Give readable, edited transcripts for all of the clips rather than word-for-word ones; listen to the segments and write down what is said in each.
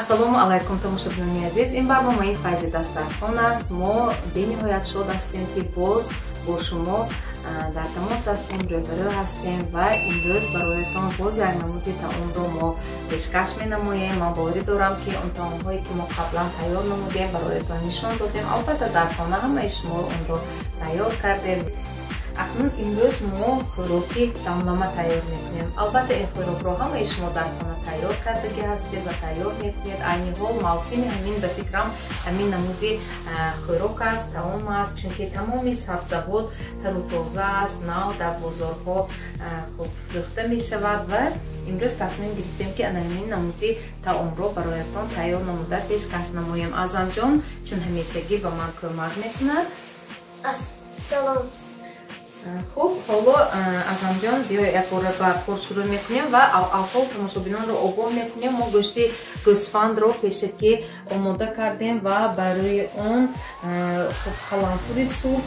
Ассалому алайкум, тамошобинони азиз. Ин барномаи Файзи дастархон аст. Мо бениҳоят шод ҳастем, ки боз бо шумо дар тамос ҳастем, рӯбарӯ ҳастем ва имрӯз бароятон боз як намуди таомро мо пешкаш менамоем. Ман боварӣ дорам, ки он таомҳое, ки мо қаблан тайёр намудем, бароятон нишон додем. Албатта, дар хона ҳамаи шумо онро тайёр кардем. Акнун имрӯз мо хӯроки дамлама тайёр мекунем. Албатта, ин хӯрокро ҳамаи шумо дар хона тайёр кардагӣ ҳастед ва тайёр мекунед. Айни ҳол мавсими ҳамин, ба фикрам, ҳамин намуди хӯрок аст, таом аст, чунки тамоми сабзавот тару тоза аст, нав дар бозорҳо хуб фурӯхта мешавад ва имрӯз тасмим гирифтем, ки ана ҳамин намуди таомро бароятон тайёр намуда пешкаш намоем. Аъзамҷон чун ҳамешагӣ ба ман кӯмак мекунад. Ассалом. Хуб, ҳоло, Аъзамҷон, биё, якбора ба кор шурӯъ мекунем ва аввал тамошобинонро огоҳ мекунем. Мо гӯшти гӯсфандро пешакӣ омода кардем ва барои он хуб қаламфури сурх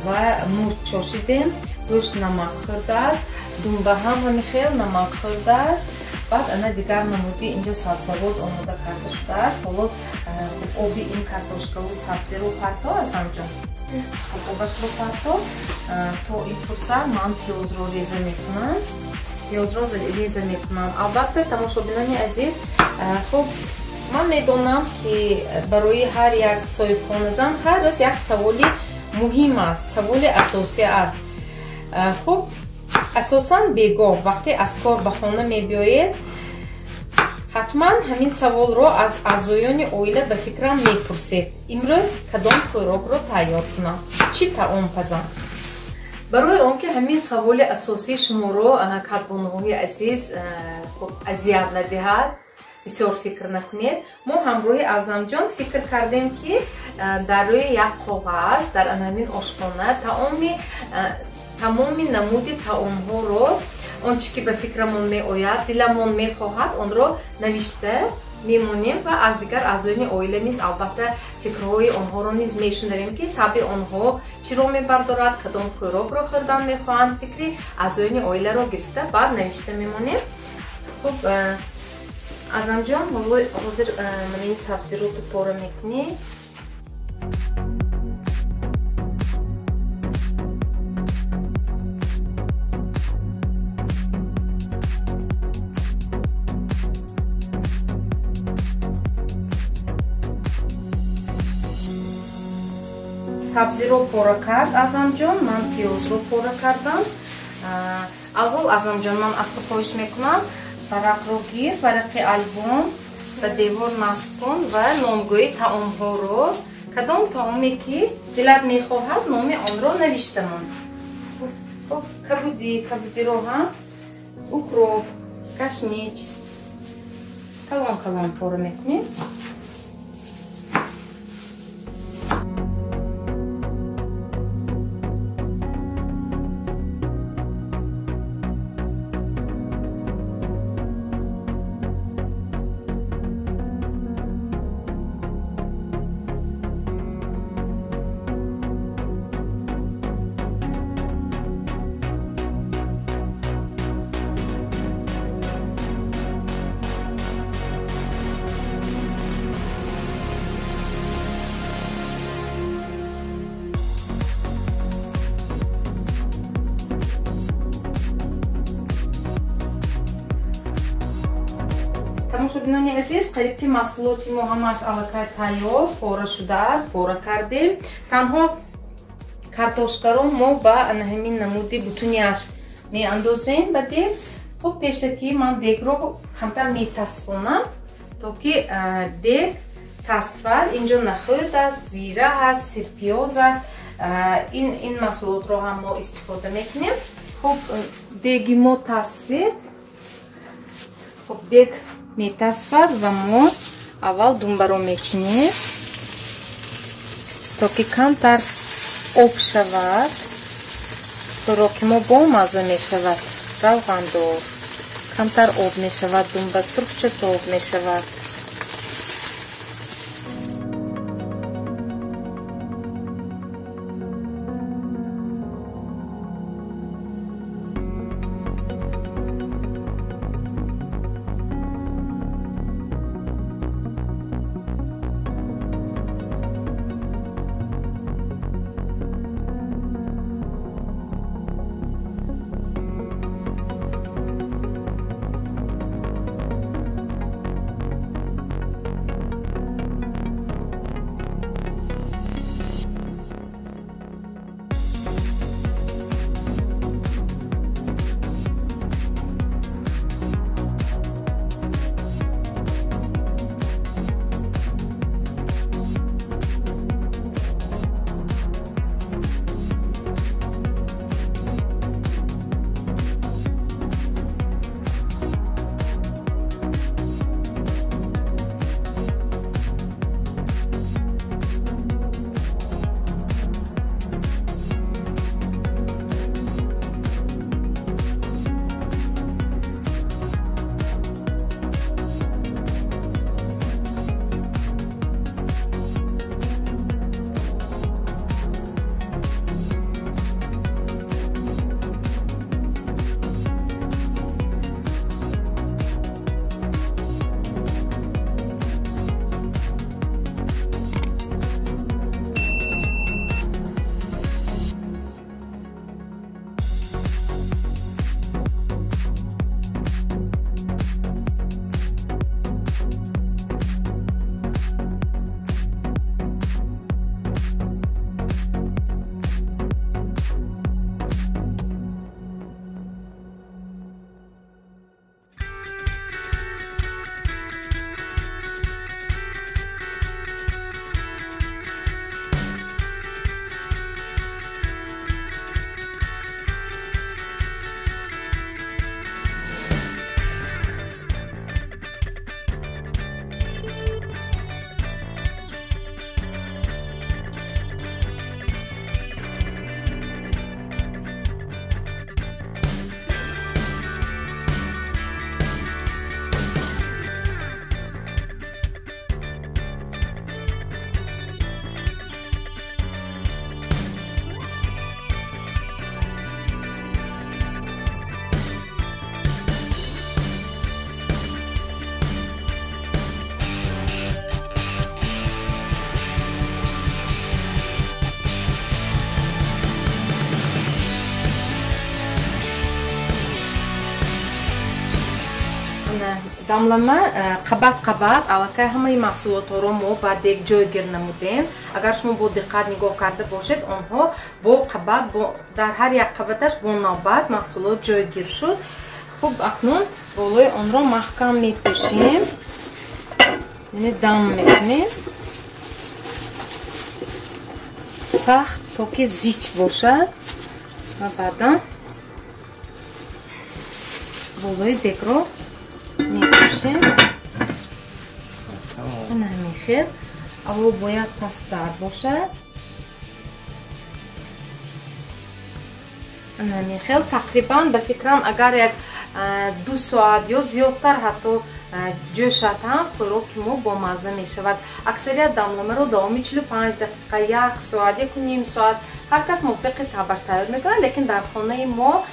ва мурч чошидем. Гӯшт намак хӯрдааст, думба ҳам ҳамин хел намак хӯрдааст. Баъд ана дигар намуди инҷо сабзавот омода карда шудааст. Ҳоло хуб оби ин картошкаву сабзиро парто, Аъзамҷон, обашро парто. То ин фурсат ман пиёзро реза мекунам, пиёзро реза мекунам. Албатта, тамошобинони азиз, хуб, ман медонам, ки барои ҳар як соҳибхоназан ҳар рӯз як саволи муҳим аст, саволи асосӣ аст. Хуб, асосан бегоҳ вақте аз кор ба хона мебиёед, ҳатман ҳамин саволро аз аъзоёни оила, ба фикрам, мепурсед: имрӯз кадом хӯрокро тайёр кунам, чӣ таом пазам? Барои он ки ҳамин саволи асосии шуморо, кадбонуҳои азиз, хуб азият надиҳад, бисёр фикр накунед, мо ҳамроҳи Аъзамҷон фикр кардем, ки дар рӯи як коғаз дар ҳамин ошхона таоми тамоми намуди таомҳоро, он чӣ ки ба фикрамон меояд, диламон мехоҳад, онро навишта мемонем ва аз дигар аъзоёни оила низ, албатта, фикрҳои онҳоро низ мешунавем, ки табъи онҳо чиро мебардорад, кадом хӯрокро хӯрдан мехоҳанд. Фикри аъзоёни оиларо гирифта, баъд навишта мемонем. Хуб, Аъзамҷон, ҳозир мана ин сабзиро ту пора мекунӣ. Сабзиро пора кард Аъзамҷон, ман пиёзро пора кардам. Аввал, Аъзамҷон, ман аз ту хоҳиш мекунам, варақро гир, варақи албом ба девор насб кун ва номгӯи таомҳоро, кадом таоме ки дилат мехоҳад, номи онро навишта мон. Хуб, кабудӣ, кабудиро ҳам, укроп, кашнич калон калон пора мекунем. Тамошобинони азиз, қариб ки маҳсулоти мо ҳамааш аллакай тайёр, пора шудааст, пора кардем. Танҳо картошкаро мо ба ана ҳамин намуди бутунияш меандозем ба дег. Хуб, пешакӣ ман дегро камтар метасфонам, то ки дег тасфад. Инҷо нахӯд аст, зира аст, сирпиёз аст. Ин маҳсулотро ҳам мо истифода мекунем. Хуб, деги мо тасфид. Хуб, дег метасфад ва мо аввал думбаро мечинем, то ки камтар об шавад, хӯроки мо бомазза мешавад, равғандор. Камтар об мешавад думба, сурхчато об мешавад. Дамлама қабат қабат аллакай ҳамаи маҳсулотҳоро мо ба дег ҷойгир намудем. Агар шумо бо диққат нигоҳ карда бошед, онҳо бо қабат, дар ҳар як қабаташ бо навбат маҳсулот ҷойгир шуд. Хуб, акнун болои онро маҳкам мепӯшем, яъне дам мекунем сахт, то ки зич бошад, ва баъдан болои дегро мепӯшем. Ана ҳамин хел. Аввал бояд пасттар бошад. Ана ҳамин хел. Тақрибан ба фикрам, агар як 2 соат ё зиёдтар ҳатто ҷӯшад ҳам, хӯроки мо бомазза мешавад. Аксарият дамламаро давоми 45 дақиқа, 1 соат, 1,5 соат ҳар кас мувофиқи табъаш тайёр мекунад, лекин дар хонаи мо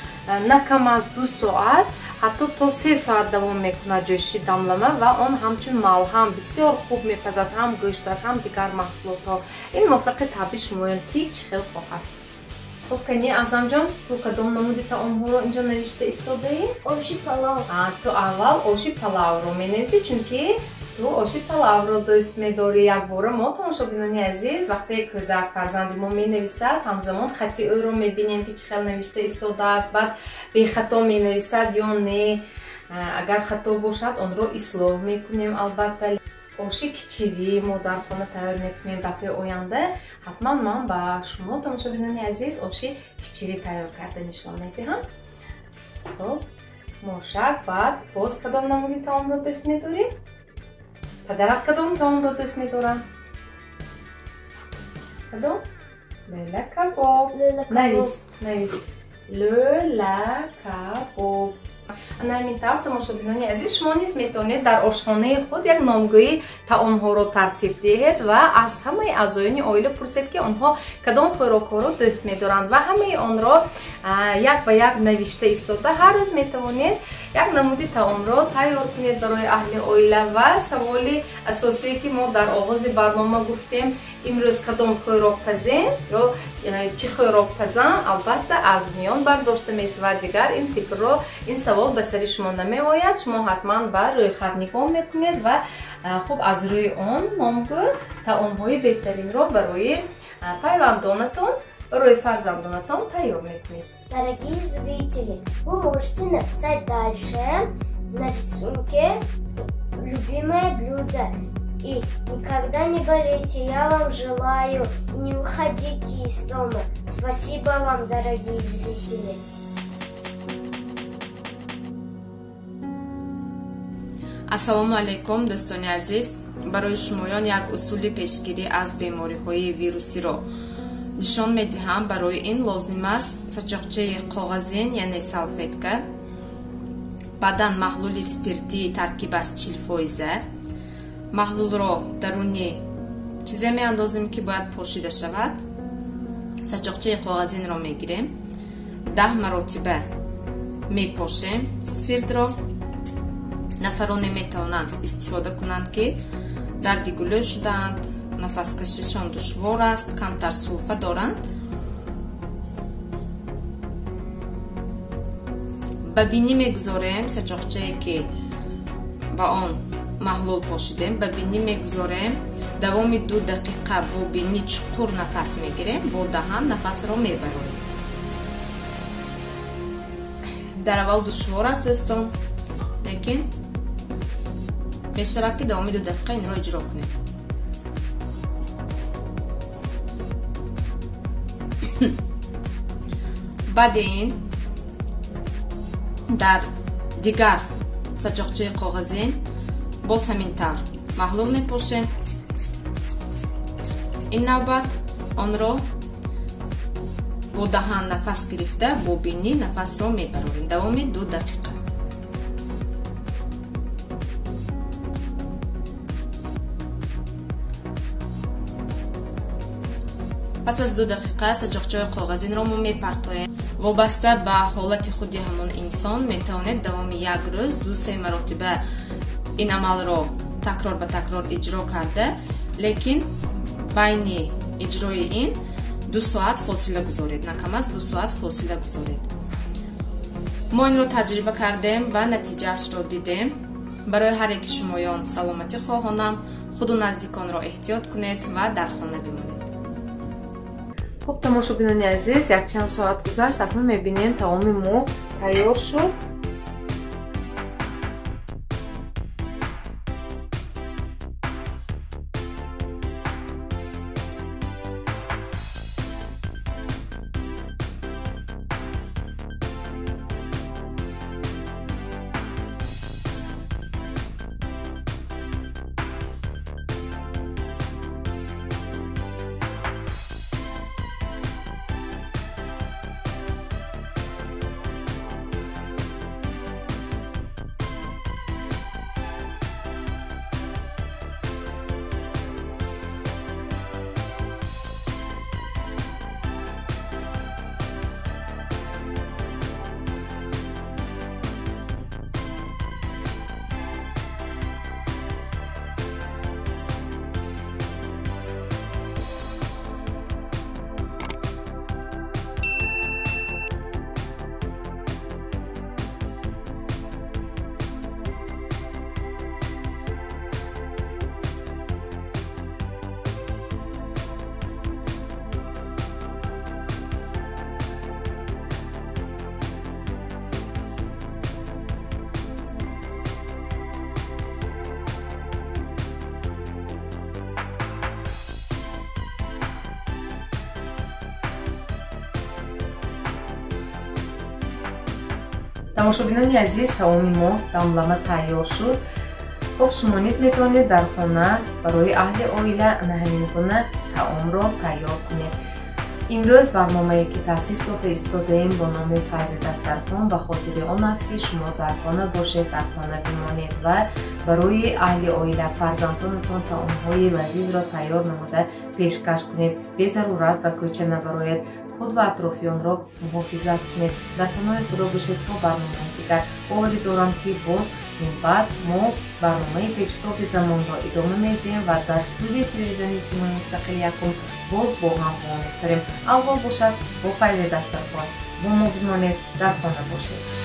на кам аз 2 соат, ҳатто то 3 соат давом мекунад ҷӯшиши дамлама, ва он ҳамчун малҳам бисёр хуб мепазад, ҳам гӯшташ, ҳам дигар маҳсулотҳо. Ин мувофиқи табъи шумоян, ки чӣ хел хоҳад. Хуб, кани Аъзамҷон, ту кадом намуди таомҳоро инҷо навишта истодаӣ? Оши палав. Ту аввал оши палавро менависӣ, чунки ту оши палавро дӯст медорӣ. Якбора мо, тамошобинони азиз, вақте кӯдак фарзанди мо менависад, ҳамзамон хати ӯро мебинем, ки чӣ хел навишта истодааст, баъд бехато менависад ё не. Агар хато бошад, онро ислоҳ мекунем албатта. Оши кичирӣ мо дар хона тайёр мекунем. Дафъаи оянда ҳатман ман ба шумо, тамошобинони азиз, оши кичирӣ тайёр карда нишон медиҳам. Хуб, мошак, баъд боз кадом намуди таомро дӯст медорӣ? Падарат кадом таомро дӯст медорад? Кадом? Лӯла кабоб. Навис, навис. Лӯла кабоб. Ана ҳамин тавр, тамошобинони азиз, шумо низ метавонед дар ошхонаи худ як номгӯи таомҳоро тартиб диҳед ва аз ҳамаи аъзоёни оила пурсед, ки онҳо кадом хӯрокҳоро дӯст медоранд, ва ҳамаи онро як ба як навишта истода ҳар рӯз метавонед як намуди таомро тайёр кунед барои аҳли оила. Ва саволи асосие, ки мо дар оғози барнома гуфтем, имрӯз кадом хӯрок пазем ё чӣ хӯрок пазам, албатта аз миён бардошта мешавад. Дигар ин фикрро, ин савол ба сари шумо намеояд. Шумо ҳатман ба рӯйхат нигоҳ мекунед ва хуб аз рӯи он номгӯ таомҳои беҳтаринро барои пайвандонатон, барои фарзандонатон тайёр мекунед. Дорогие зрители, вы можете написать дальше на рисунке любимое блюдо. И никогда не болейте, я вам желаю, и не выходите из дома. Спасибо вам, дорогие зрители. Ассалому алайкум, дӯстони азиз. Барои шумоён як усули пешгирӣ аз бемориҳои вирусиро нишон медиҳам. Барои ин лозим аст сачоқчаи коғазин, яъне салфетка, баъдан маҳлули спиртии таркибаш 40%. Маҳлулро даруни чизе меандозем, ки бояд пошида шавад. Сачоқчаи коғазинро мегирем, 10 маротиба мепошем спиртро. Нафароне метавонанд истифода кунанд, ки дарди гулӯ шудаанд, нафаскашишон душвор аст, камтар сулфа доранд. Ба бинӣ мегузорем сачоқчае, ки ба он маҳлул пошидем, ба бинӣ мегузорем. Давоми 2 дақиқа бо бинӣ чуқур нафас мегирем, бо даҳан нафасро мебарорем. Дар аввал душвор аст, дӯстон, лекин мешавад, ки давоми 2 дақиқа инро иҷро кунем. Баъди ин дар дигар сачоқчаи коғазин боз ҳамин тавр маҳлул мепошем. Ин навбат онро бо даҳан нафас гирифта, бо бинӣ нафасро мебарорем давоми 2 дақиқа. Пас аз 2 дақиқа сачоқчаи коғазинро мо мепартоем. Вобаста ба ҳолати худи ҳамон инсон метавонед давоми як рӯз 2-3 маротиба ин амалро такрор ба такрор иҷро карда, лекин байни иҷрои ин 2 соат фосила гузоред, на кам аз 2 соат фосила гузоред. Мо инро таҷриба кардем ва натиҷаашро дидем. Барои ҳар яки шумоён саломатӣ хоҳонам. Худу наздиконро эҳтиёт кунед ва дар хона бимонед. Хуб, тамошобинони азиз, якчанд соат гузашт. Акнун мебинем таоми мо тайёр шуд. Тамошобинони азиз, таоми мо дамлама тайёр шуд. Хуб, шумо низ метавонед дар хона барои аҳли оила ана ҳамин гуна таомро тайёр кунед. Имрӯз барномае ки таъсис дода истодаем бо номи Файзи дастархон ба хотири он аст, ки шумо дар хона бошед, дар хона бимонед ва барои аҳли оила, фарзандонатон таомҳои лазизро тайёр намуда пешкаш кунед. Безарурат ба кӯча набароед, худ ва атрофиёнро муҳофизат кунед. Дар паноҳи Худо бошед то барномаи дигар. Боварӣ дорам, ки боз минбаъд мо барномаи печтоби замонро идома медиҳем ва дар студияи телевизионии Симои Мустақил якум боз бо ҳам вомехӯрем. Аввал бошад бо Файзи дастархон. Бо мо бимонед, дар хона бошед.